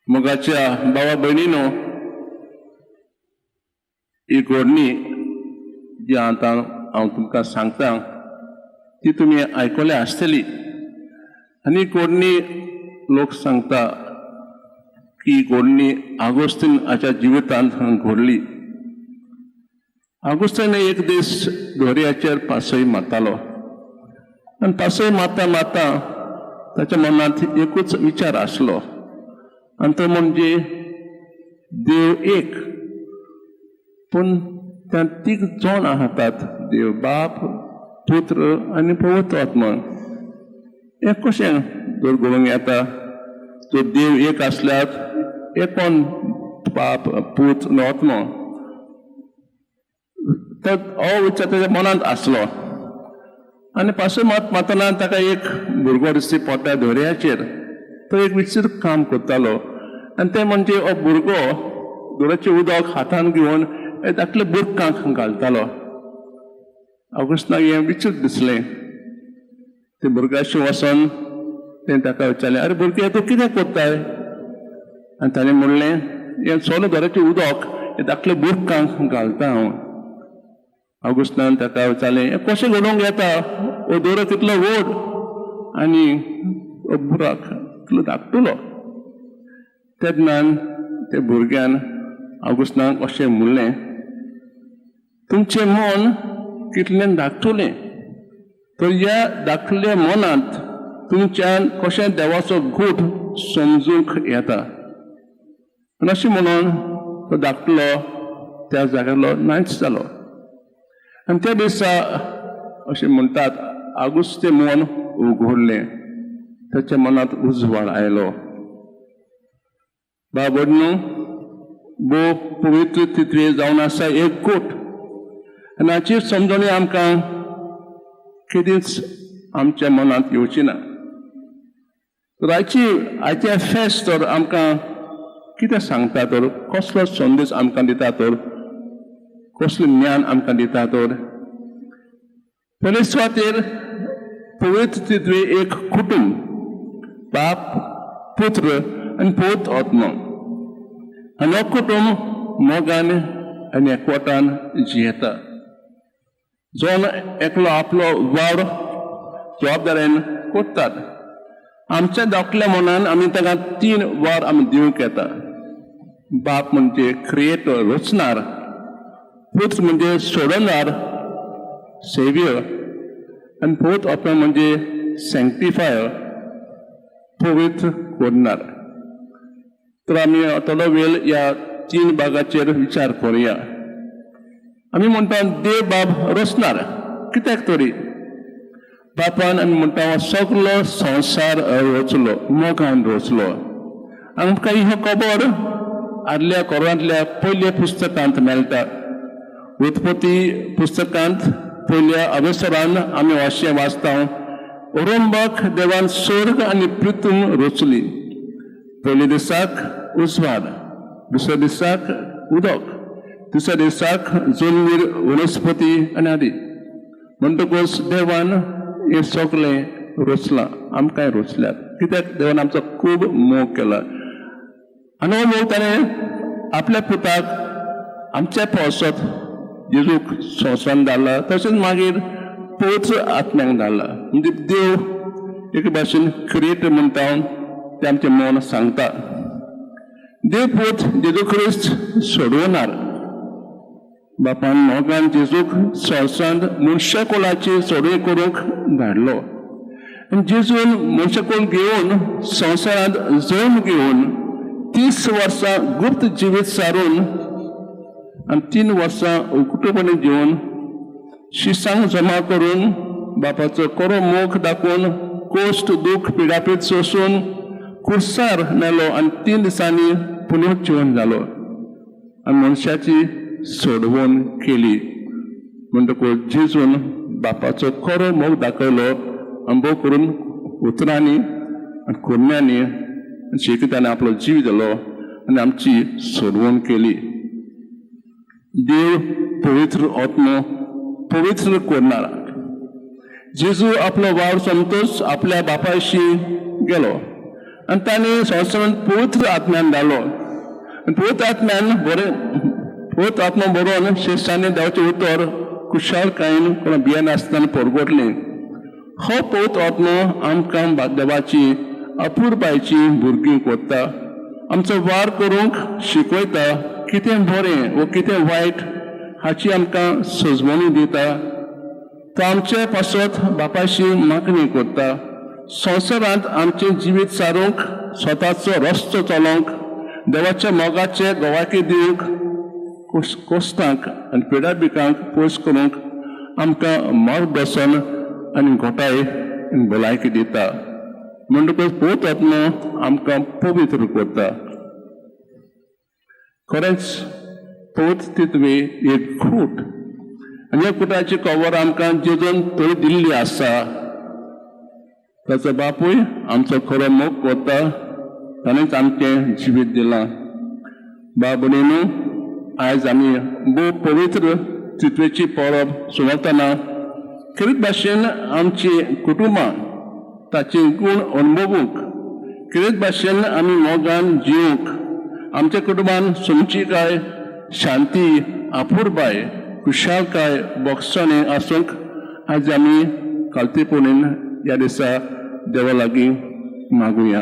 मोगाच्या भावा भयणीनो, ही घोडणी जी आतां हांव तुमकां सांगता ती तुमी आयकल्या आसतली. आनी ही घोडणी लोक सांगता की घोडणी आगोस्तीन हाच्या जिवितांत घडली. आगोस्तीन एक दीस दोरयाचेर पासय मारतालो आनी पासय मारता मारता ताच्या मनांत एकूच विचार आसलो आनी तो म्हणजे देव एक, पूण त्या तीग जाण आहातात, देव बाप, पुत्र आनी पवित्र आत्मा. हें कशें जर घडोवंक येता? जर देव एक आसल्यार एकोन बाप, पूत आनी आत्मो? तर हो विचार ताच्या मनांत आसलो आनी पासय मात मारतना ताका एक भुरगो दिश्टी पडटा दर्याचेर. तो एक विचित्र काम करतालो आनी तें म्हणजे हो भुरगो दोऱ्याचें उदक हातान घेवन धाकले बुरकांक घालतालो. ऑगस्टिनाक हें विचित्र दिसलें. ते भुरग्याशी वचोन तें ताका विचारलें, आरे भुरगे, तूं कितें करताय? आनी ताणें म्हणलें, हें सोलो दोऱ्याचें उदक हें धाकले बुरकांक घालता हांव. ऑगस्टिनान ताका विचारलें, हें कशें घडोवंक येता? हो दोरो कितलो व्हड आनी हो बुराक कितलो धाकटुलो. तेन्ना त्या भुरग्यान ऑगस्टिनाक अशें म्हणलें, तुमचें मन कितलें धाकटुलें, तर ह्या धाकटुल्या मनांत तुमच्यान कशें देवाचो गूट समजूंक येता? आनी अशें म्हणून तो धाकटलो त्या जाग्यालो नायच जालो. आनी त्या दिसा अशें म्हणटात, आगुस्तें मन उगडलें, ताच्या मनांत उजवाड आयलो. बाबडनो, भोव पवित्र तितवे जावन आसा एक गूट आनी हाची समजणी आमकां केदींच आमच्या मनांत येवची ना. तर आयचें फेस्त तर आमकां कितें सांगता तर? कसलो संदेश आमकां दिता तर? कसलें ज्ञान आमकां दिता तर? पयले सुवातेर पवित्र तितवे एक कुटुंब, बाप, पुत्र आनी पवित्र आत्मो. आनी हो कुटुंब मोगान आनी एकवटान जियेता. जण एकलो आपलो वावर जबाबदारेन करतात. आमच्या धाकल्या मनान आमी ताका तीन वावर आमी दिवंक येता. बाप म्हणजे क्रिएटर, रचणार, पुत्र म्हणजे सोडवणार, सेवियर, आनी पवित्र आत्मा म्हणजे सँक्टिफायर, पवित्र करणार. तर आमी थोडो वेळ ह्या तीन भागाचेर विचार करुया. आमी म्हणटा देव बाब रचणार. कित्याक तरी बापान आमी म्हणटा सगलो संवसार रचलो, मोगान रचलो. आमकां ही खबर आदल्या कोरांतल्या पयल्या पुस्तकांत मेळटा. उत्पत्ती पुस्तकांत पयल्या अवसरान आमी अशें वाचता, ओरंबाक देवान स्वर्ग आनी पृथ्वी रचली. पयल्या दिसाक उजवाड, दुसऱ्या दिसाक उदक, तिसऱ्या दिसाक जमनीर वनस्पती आनी आदी. म्हणटकूच देवान हें सगळें रचलां, आमकांय रचल्यात. कित्याक? देवान आमचो खूब मोग केला आनी हो मोग ताणें आपल्या पुताक आमच्या पावसांत जेजूक संवसारान धाडला, तशेंच मागीर पवित्र आत्म्याक धाडला. म्हणजे देव एके भाशेन क्रिएटर म्हणटा तें आमचें मन सांगता. देव पूत जेजू क्रिस्त सोडवणार. बापान मोगान जेजूक संवसारांत मनशाकुळाची सोडवण करूंक धाडलो आनी जेजून मनशाकुळ घेवन संवसारांत जल्म घेवन 30 वर्सां गुप्त जिवीत सारून आनी 3 वर्सां उकुटपणी घेवन शिसांक जमा करून बापाचो खरो मोग दाखोवन कोश्ट, दूख, पिडापीड सोसून कुर्सार मेलो आनी 3 दिसांनी पुनर्जीवन जालो आनी मनशाची सोडवण केली. म्हणटकूच जेजून बापाचो खरो मोग दाखयलो अणभव करून उतरांनी आनी करण्यांनी. शेकी ताणें आपलो जीव दिलो आनी आमची सोडवण केली. देव पवित्र आत्मो पवित्र करणार. जेजू आपलो वावर सोमतोच आपल्या बापायशी गेलो. आनी तांणी संवसारांत पवित्र आत्म्यान धाडलो आनी पवित्र आत्म्यान बरें पवित्र आत्मा बरोवन शिश्यांनी देवाचें उतर खुशालकायेन कोणा भियेनासतना परगटलें. हो पवित्र आत्मो आमकां देवाची अपुरबायची भुरगीं करता, आमचो वार करूंक शिकयता, कितें बरें वो कितें वायट हाची आमकां सजमणी दिता. तो आमचे पासत बापायशी मागणी करता. संवसारांत आमचें जिवीत सारूंक, स्वताचो रस्तो चलोवंक, देवाच्या मोगाचे गवाकी दिवंक, कोस्तांक आनी पिडाभिकांक पयस करूंक आमकां मार्गदर्शन आनी घोटाय आनी भलायकी दिता. म्हणटकच पवित्र आत्मो आमकां पवित्र करता. खरेंच पवित्र तितवे एक खूट आनी ह्या कुटाची कवर आमकां जेजून थंय दिल्ली आसा. ताचो बापूय आमचो खरो मोग करता, ताणेंच आमचें जिवीत दिलां. बाबणीनू, आयज आमी भोव पवित्र तितवेची परब सुमतना खेरीत भाशेन आमची कुटुंबां ताचे गूण अणभवूंक, खेरीत भाशेन आमी मोगान जिवंक, आमच्या कुटुंबान समजिकाय, शांती, अपुरबाय, खुशालकाय, बोगसणे आसूंक आयज आमी कालतेपणीन ह्या दिसा देवा लागीं मागुया.